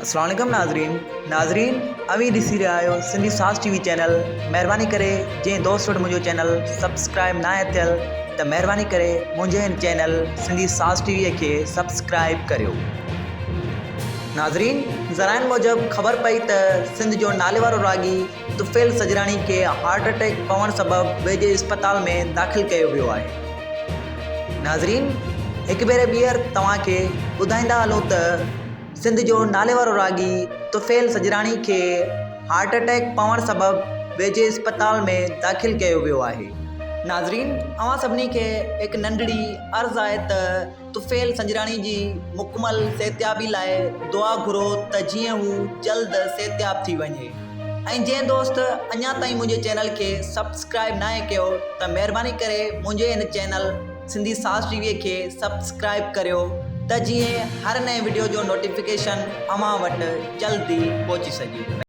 اسلام عليڪم ناظرين ناظرين اوهين ڏسي رهيا آهيو سنڌي ساز ٽي وي چينل مهرباني ڪري جنهن دوست وٽ منهنجو چينل سبسڪرائب ناهي ٿيل ته مهرباني ڪري منهنجي هن چينل سنڌي ساز ٽي وي کي سبسڪرائب ڪريو. ناظرين ذرائعن موجب خبر پئي ته سنڌ جو ناليوارو راڳي طفيل سجراڻي کي هارٽ اٽيڪ پوڻ سبب ويجهي اسپتال ۾ داخل ڪيو ويو آهي. ناظرين هڪ ڀيري ٻيهر توهان کي ٻڌائيندا هلون ته سنڌ جو ناليوارو راڳي طفيل سجراڻي کي هارٽ اٽيڪ پوڻ سبب ويجهي اسپتال ۾ داخل ڪيو ويو آهي. ناظرين اوهان سڀني کي هڪ ننڍڙي عرض آهي ته طفيل سنجراڻي جي مڪمل صحتيابي لاء دعا گهرو ته جيئن هو جلد صحتياب ٿي وڃي ۽ جنهن دوست اڃا تائين منهنجي چينل کي سبسڪرائب ناهي ڪيو ته مهرباني ڪري منهنجي هن چينل سنڌي ساز ٽي وي کي سبسڪرائب ڪريو ته جيئن هر نئين وڊيو جو نوٽيفڪيشن اوهان وٽ جلدي پهچي سگهي.